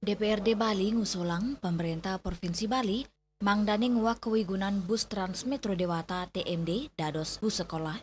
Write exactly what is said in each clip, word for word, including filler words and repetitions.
D P R D Bali ngusulang pemerintah Provinsi Bali mangdani nguak kewigunan bus Trans Metro Dewata T M D dados bus sekolah.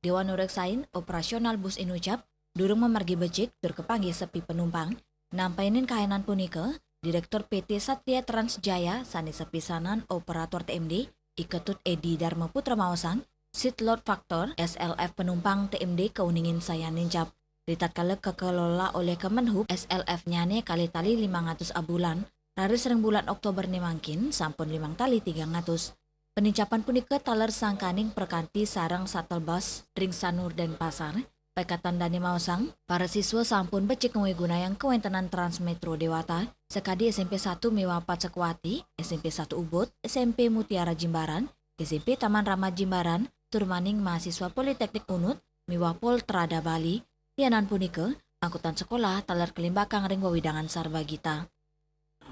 Dewan nureksain operasional bus inucap durung memargi becik tur kepanggih sepi penumpang. Nampainin kahanan punika, Direktur P T Satria Trans Jaya sane sepisanan operator T M D, Iketut Edi Dharma Putra maosang, seat load factor, S L F penumpang T M D keuningin sayan nincap. Ritatkala kekelola oleh Kemenhub, S L F-nyane kalih tali limang atus abulan, raris ring bulan Oktober ne mangkin sampun limang tali tigang atus. Penincapan punika taler sangkaning prakanti sareng shuttle bus ring Sanur Denpasar. Paikatan dane maosang, para siswa sampun becik ngwigunayang kawentenan Trans Metro Dewata, sakadi S M P satu miwah Pat Sekwati, S M P satu Ubud, S M P Mutiara Jimbaran, S M P Taman Rama Jimbaran, tur maning mahasiswa Politeknik Unut miwah Poltrada Bali. Lianan punika, angkutan sekolah taler kalimbakang ring wewidangan Sarbagita.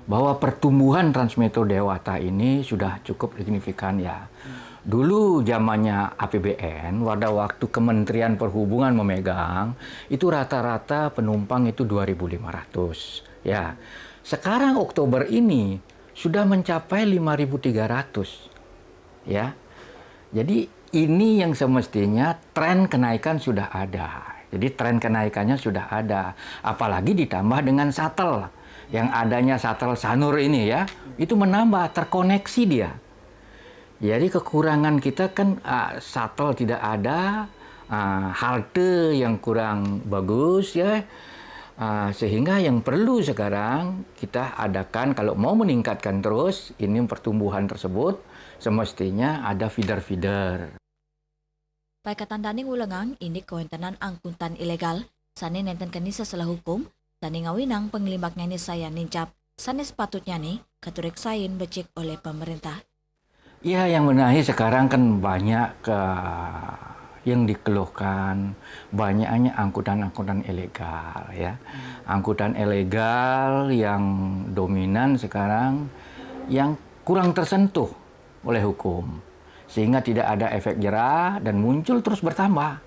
Bahwa pertumbuhan Trans Metro Dewata ini sudah cukup signifikan, ya. Dulu zamannya A P B N, pada waktu Kementerian Perhubungan memegang, itu rata-rata penumpang itu dua ribu lima ratus, ya. Sekarang Oktober ini sudah mencapai lima ribu tiga ratus, ya. Jadi ini yang semestinya tren kenaikan sudah ada. Jadi tren kenaikannya sudah ada. Apalagi ditambah dengan shuttle. Yang adanya shuttle Sanur ini, ya, itu menambah, terkoneksi dia. Jadi kekurangan kita kan, ah, shuttle tidak ada, ah, halte yang kurang bagus, ya. Ah, sehingga yang perlu sekarang kita adakan, kalau mau meningkatkan terus ini pertumbuhan tersebut, semestinya ada feeder-feeder. Paikatan dane ngulengang indik kawentenan angkutan ilegal sane nenten keni sesela hukum, sane ngawinang panglimbaknyane sayan nincap, sane sepatutnyane katureksain becik oleh pemerintah. Ya, yang benahi sekarang kan banyak ke, yang dikeluhkan, banyaknya angkutan-angkutan ilegal, ya. Angkutan ilegal yang dominan sekarang, yang kurang tersentuh oleh hukum, sehingga tidak ada efek jera dan muncul terus bertambah.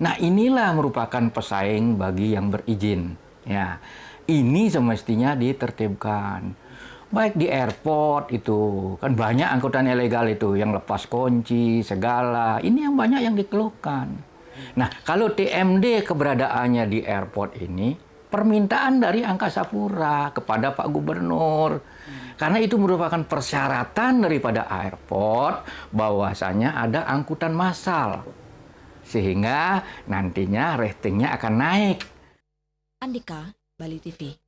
Nah, inilah merupakan pesaing bagi yang berizin. Ya, ini semestinya ditertibkan. Baik di airport itu, kan banyak angkutan ilegal itu yang lepas kunci, segala. Ini yang banyak yang dikeluhkan. Nah, kalau T M D keberadaannya di airport ini, permintaan dari Angkasa Pura kepada Pak Gubernur. Karena itu merupakan persyaratan daripada airport bahwasanya ada angkutan massal. Sehingga nantinya ratingnya akan naik. Andika, Bali T V.